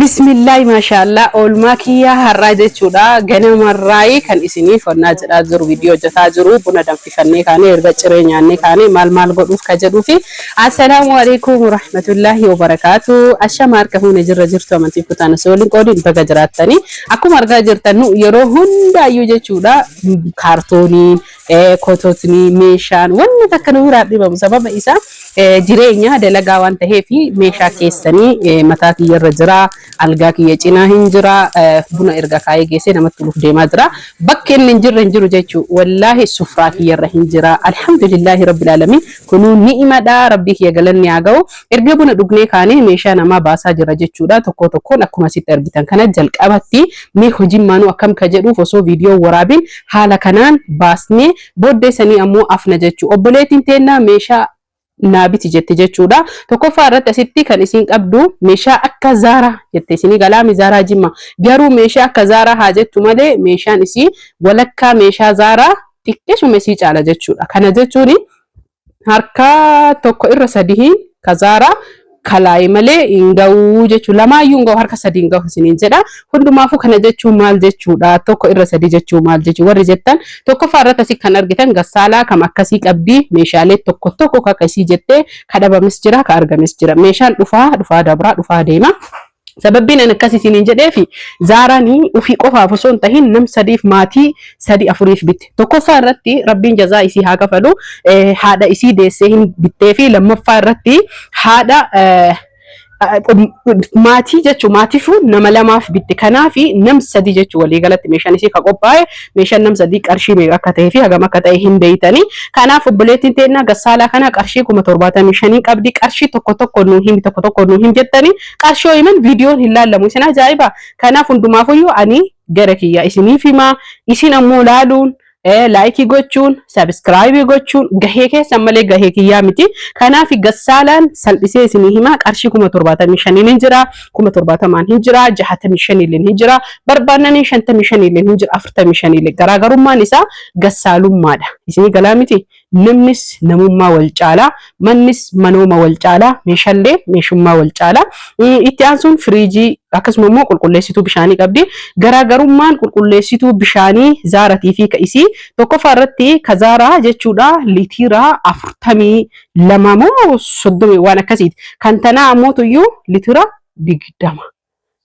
Bismillaahi maashaallah, oolmaa kiyyaa har'aa jechuudha. Ganamarraayi kan isiniif onnaa jedhaa jiru, viidiyoo hojjetaa jiru, buna danfifannee kaanee, erga ciree nyaannee kaanee maal maal godhuuf ka jedhuu fi assalaamu alaikum warahmatullaahi wabarakaatu. Ashama, harka fuune, jirra jirtu, amantii kutaan osoo waliin qoodiin baga jiraattanii. Akkuma argaa jirtan nu yeroo hundaayyuu jechuudha, kaartooniin, kototni, meeshaan wanni takka nu biraa dhibamu. Sababa isaa jireenya dalagaa waan ta'eef meeshaa keessanii mataa kiyyarra jira, algaa kiyya cinaa hin jira, buna erga kaayee geessee namatti toluuf deemaa jira. Bakki inni hin jirre hin jiru jechuu, wallaahi sufraa kiyyarra hin jira. Alhamdulillaahi rabbil aalamiin, kunuu ni'imadha, rabbii kiyya galanni haa ga'u. Erga buna dhugnee kaanee meeshaa namaa baasaa jira jechuudha. Tokko tokkoon akkuma asitti argitan kana jalqabatti mee hojiin maanuu akkam ka jedhuuf osoo viidiyoo waraabin haala kanaan baasnee booddee sanii ammoo afna jechuu. Obboleettiin teennaa meeshaa naa biti jette jechuudha. Tokkoffaa irratti asitti kan isin qabdu meeshaa akka Zaaraa jette, isinii galaami, Zaaraa Jimma. Garuu meeshaa akka Zaaraa haa jettu malee meeshaan isii walakkaa meeshaa Zaaraa xiqqeeshuma isii caala jechuudha. Kana jechuun harka 1/3 ka Zaaraa kalaa'e malee hin ga'uu jechuudha. Lamaayyuu hin ga'u, harka 3 hin ga'u isiniin jedha. Hundumaafuu kana jechuun maal jechuudha? 1/3 jechuun maal jechuudha? Warri jettan, tokkoffaa irratti asii kan argitan gassaalaa kam akkasii qabdi. Meeshaalee tokko tokko akka isii jettee kadhabamis jira, ka argames jira. Meeshaan dhufaa dhufaa dabraa dhufaa deema. Sababbiin ani akkas isiniin jedheefi Zaaraan ofii qofaaf osoo hin tahin nam sadiif, maatii sadi afuriif bitte. Tokkoffaa irratti rabbiin jazaa isii haa kafalu, haadha isii deessee hin bittee fi lammaffaa irratti haadha maatii jechuun maatiifuu nama lamaaf bitte. Kanaaf nam sadi jechuun waliigalatti meeshaan isii ka qophaa'e, meeshaan nam sadii qarshii meeqa akka ta'ee fi hagam akka ta'e hin beeytanii. Kanaaf obboleettiin teennaa gassaalaa kana qarshii 75,000 qabdi. Qarshii tokko tokko nuu himi, tokko tokko nuu him jettanii qarshii yoo himan viidiyoon hin laallamu. Isin ajaa'iba. Kanaaf hundumaafuyyuu ani gara kiyya isiniif himaa, isin ammoo laaluun, like gochuun, subscribe gochuun gahee keessan malee gahee kiyyaa miti. Kanaaf gassaalaan salphisee isinii himaa, qarshii 75,000 hin jira, 70,000n hin jira, 65illee hin jira, barbaannanii 55illee hin jira, 45illee. Garaagarummaan isaa gassaalummaadha. Isinii galaa miti? Namnis namummaa wal caalaa, mannis manooma wal caalaa, meeshaallee meeshummaa wal caalaa. Itti aansuun firiijii akkasuma immoo qulqulleessituu bishaanii qabdi. Garaagarummaan qulqulleessituu bishaanii Zaaratii fi ka isii, tokkoffaa irratti ka Zaaraa jechuudha liitira 42 moo 30 waan akkasiiti. Kan tanaa ammoo tuyyuu liitira 20.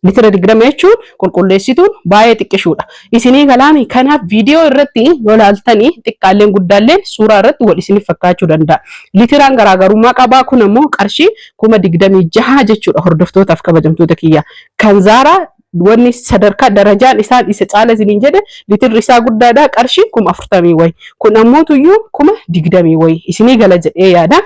Litira 20 jechuun qulqulleessituun baay'ee xiqqishuudha. Isinii galaami? Kanaaf viidiyoo irratti yoo laaltanii xiqqaalleen guddaalleen suuraa irratti wal isiniif fakkaachuu danda'a. Litiraan garaagarummaa qabaa. Kun ammoo qarshii 26,000 jechuudha, hordoftootaaf kabajamtoota kiyya. Kan Zaaraa wanni sadarkaa darajaan isaan isa caala isiniin jedhe litirri isaa guddaadha, qarshii 40,000 wayi. Kun ammoo tuyyuu 20,000 wayi. Isinii gala jedhee yaada.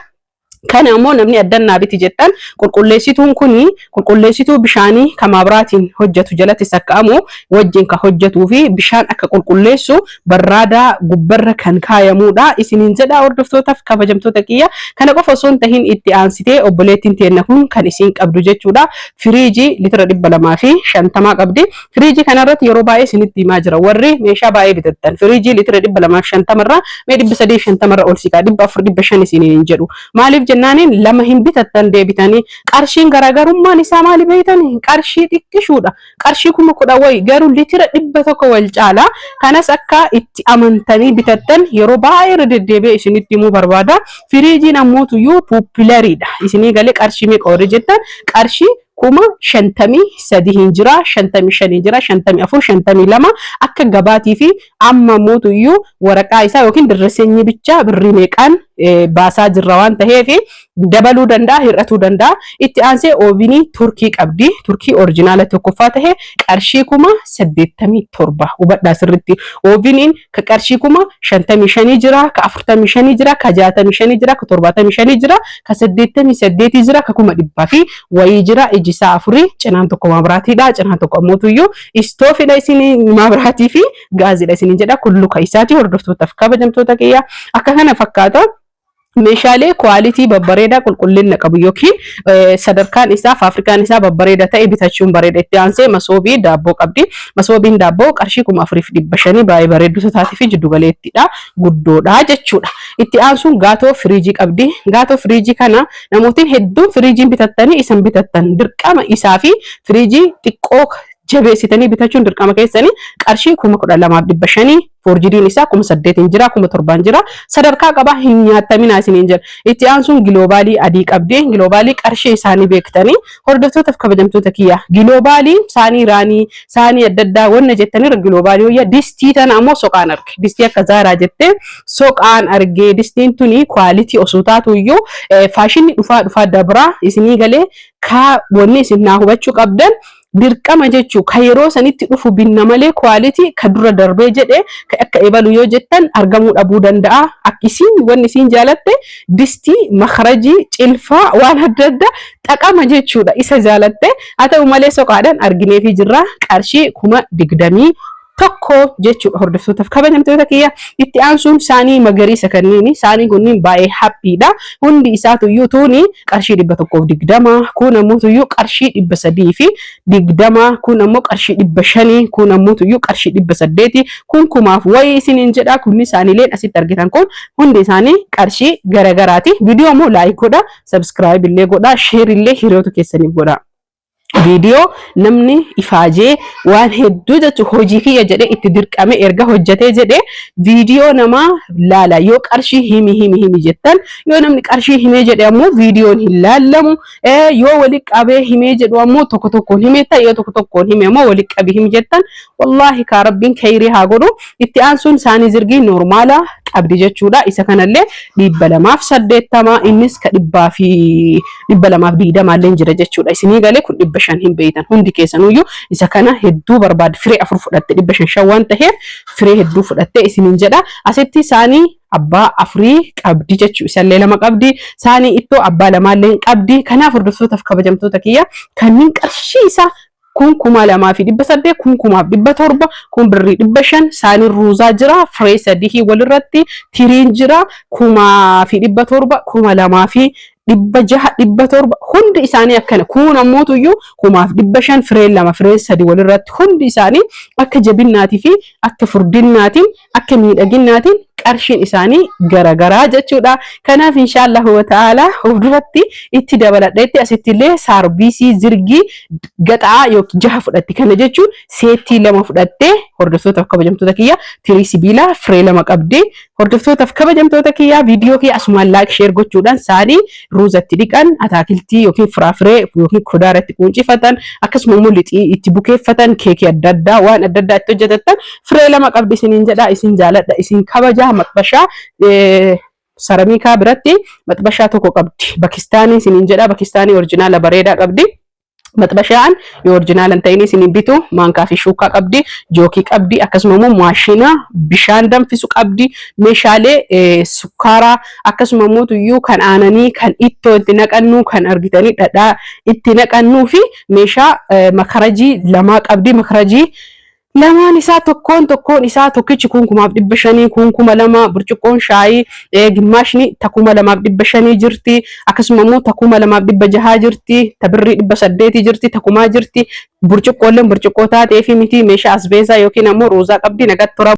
Kana ammoo namni addan naa biti jettan, qulqulleessituun kuni qulqulleessituu bishaanii kan maabiraatiin hojjetu jalatti sakka'amu wajjin kan hojjetuu fi bishaan akka qulqulleessu barraadaa gubbarra kan kaayamudha. Isiniin jedha, hordoftootaaf kabajamtoota kiyya. Kana qofa osoo hin tahin itti aansitee obboleettiin teenna kun kan isiin qabdu jechuudha. Firiijii litira 250 qabdi. Firiijii kanarratti yeroo baay'ee isinitti himaa jira. Warri meeshaa baay'ee bitattan firiijii litira 250 irraa mee 350 irra ol siqaa, 400, 500 isiniin hin jedhu. Maaliif jennaaniin lama hin bitattan deebitanii. Qarshiin garaagarummaan isaa maali beeytanii? Qarshii xiqqishuudha. Qarshii 10,000 wayi, garuu litira 100 wal caala. Kanas akka itti amantanii bitattan yeroo baay'ee irra deddeebi'ee isinitti himuu barbaada. Firiijiin ammoo tuyyuu Populariidha. Isinii galee? Qarshii meeqa warri jettan, qarshii 53,000 hin jira, 55 hin jira, 54, 52 akka gabaatii fi amma ammoo iyyuu waraqaa isaa yookiin dirresenyii bichaa birrii meeqaan baasaa jirra waan ta'eef dabaluu danda'a, hir'atuu danda'a. Itti aansee ovenii Turkii qabdi. Turkii original tokkoffaa ta'e qarshii 87,000. Hubadhaa sirriitti. Oveniin ka qarshii 55,000 jira, ka 45 jira, ka 65 jira, ka 75 jira, ka 88 jira, ka 100,000 fi wayii jira. Iji isaa afurii, cinaan tokko maabiraatiidha, cinaan tokko ammootuyyuu istoofidha, isin maabiraatii fi gaazidha isinin jedha. Kun luka isaati, hordoftootaaf kabajamtoota kiyya. Akka kana fakkaata. Meeshaalee quality babbareedaa qulqullina qabu yookiin sadarkaan isaa faafrikaan isaa babbareeda ta'e bitachuun bareeda. Itti aansee masoobii daabboo qabdi. Masoobiin daabboo qarshii 4500 baay'ee bareedduu taatee fi jiddu galeettidha. Guddoodha jechuudha. Itti aansuun gaatoo firiijii qabdi. Gaatoo firiijii kana namootiin hedduun firiijiin bitattanii isan bitattan dirqama isaa fi firiijii xiqqoo jabeessitanii bitachuun dirqama keessanii. Qarshii 12,500, foorjidiin isaa 8,000 jira, 7,000 jira, sadarkaa qabaa, hin nyaattaminaa isiniin jira. Itti aansuun giloobaalii adii qabdi. Giloobaalii qarshii isaanii beektanii, hordoftootaaf kabajamtoota kiyya, giloobaalii saanii raanii saanii adda addaa wanna jettanii giloobaalii wayya. Distii tana ammoo soqaan arge. Distii akka zaaraa jettee soqaan argee. Distiin tuni quality osoo taatu iyyuu faashinni dhufaa dhufaa dabraa isinii galee kaa. Wanni isin naa hubachuu qabdan dirqama jechuu ka yeroo sanitti dhufu binna malee quality ka dura darbee jedhe ka akka ebalu yoo jettan argamuu dhabuu danda'a. Akka isiin wanni isiin jaalatte distii, makarajii, cilfaa, waan adda addaa xaqama jechuudha isa jaalatte. Haa ta'u malee soqaadhaan argineefii jirra, qarshii 21,000 jechuudha, hordoftootaaf kabajamtoota kiyya. Itti aansuun saanii magariisa kanniini. Saanii kunniin baay'ee haphiidha. Hundi isaatu iyyuu tuuni qarshii 120, kun ammoo iyyuu qarshii 320, kun ammoo qarshii 500, kun ammoo iyyuu qarshii 800, kun kumaaf wayii isiniin jedha. Kunni isaaniileen asitti argitan kun hundi isaanii qarshii garagaraati. Viidiyoo immoo like godha, subscribe illee godha, share illee hiriyoota keessaniif godha. Viidiyoo namni ifaajee waan hedduu jechuun hojii kiyya jedhee itti dirqame erga hojjetee jedhee viidiyoo namaa laala. Yoo qarshii himi himi himi jettan, yoo namni qarshii himee jedhe ammoo viidiyoon hin laallamu. Yoo wali qabee himee jedhu ammoo tokko tokkoon himee ta'e, yoo tokko tokkoon hime ammoo wali qabii himi jettan. Wallaahi kaa rabbiin khayrii haa godhu. Itti aansuun saanii zirgii noormaala qabdi jechuudha. Isa kanallee 280, innis ka dhibbaa fi 220llee jira jechuudha. Isinii galee kun 500 hin beeytan hundi keessanuyyuu. Isa kana hedduu barbaade, firee afur fudhatte, 500 shan waan ta'eef firee hedduu fudhatte isiniin jedha. Asitti saanii abbaa afurii qabdi jechuu, isallee lama qabdi. Saanii ittoo abbaa lamaallee qabdi. Kanaaf hordoftootaaf kabajamtoota kiyya, kanneen qarshii isaa kun 2800, kun 1700, kun birrii 500. Saaniin ruuzaa jira, firee sadii walirratti, tiriin jira 1700, 2600, 700, hundi isaanii akkana. Kun ammootuyyuu 1500, fireen lama, fireen sadi walirratti. Hundi isaanii akka jabinnaatii fi akka furdinnaatiin akka miidhaginnaatiin qarshiin isaanii garagaraa jechuudha. Kanaaf inshaallahu wa ta'ala of duratti itti dabaladheetti asitti illee saarbiisii zirgii gaxaa yookiin jaha fudhatti. Kana jechuun seettii lama fudhattee, hordoftootaaf kabajamtoota kiyya, tirii sibiilaa firee lama qabdi. Hordoftootaaf kabajamtoota kiyya, viidiyoo kiyya asumaan like, share gochuudhaan saanii ruuzatti dhiqan, ataakiltii yookiin firaafiree yookiin kudaara itti quuncifatan, akkasuma immoo lixii itti bukeeffatan, keekii adda addaa, waan adda addaa itti hojjetattan firee lama qabdi isiniin jedha. Isin jaaladha, isin kabajaa. Maxbashaa saramiikaa biratti maxbashaa tokko qabdi. Bakistaanii isiniin jedha, bakistaanii original bareedaa qabdi. Maxbashaan yoo original hin ta'in isiniin bitu. Maankaa fi shuukaa qabdi, jookii qabdi, akkasuma immoo maashina bishaan danfisu qabdi, meeshaalee sukkaaraa, akkasuma immoo tuyyuu kan aananii, kan ittoo itti naqannu, kan argitanii dhadhaa itti naqannuu fi meeshaa makarajii lamaa qabdi. Makarajii lamaan isaa tokkoon tokkoon isaa tokkichi kun 1500, kun 2000. Burcuqqoon shaayii gimmaashni ta 2500 jirti, akkasuma immoo ta 2600 jirti, ta birrii 800 jirti, ta kumaa jirti. Burcuqqoolleen burcuqqoo taatee fi miti meeshaa asbeezaa yookiin ammoo ruuzaa qabdi. Nagatti tura.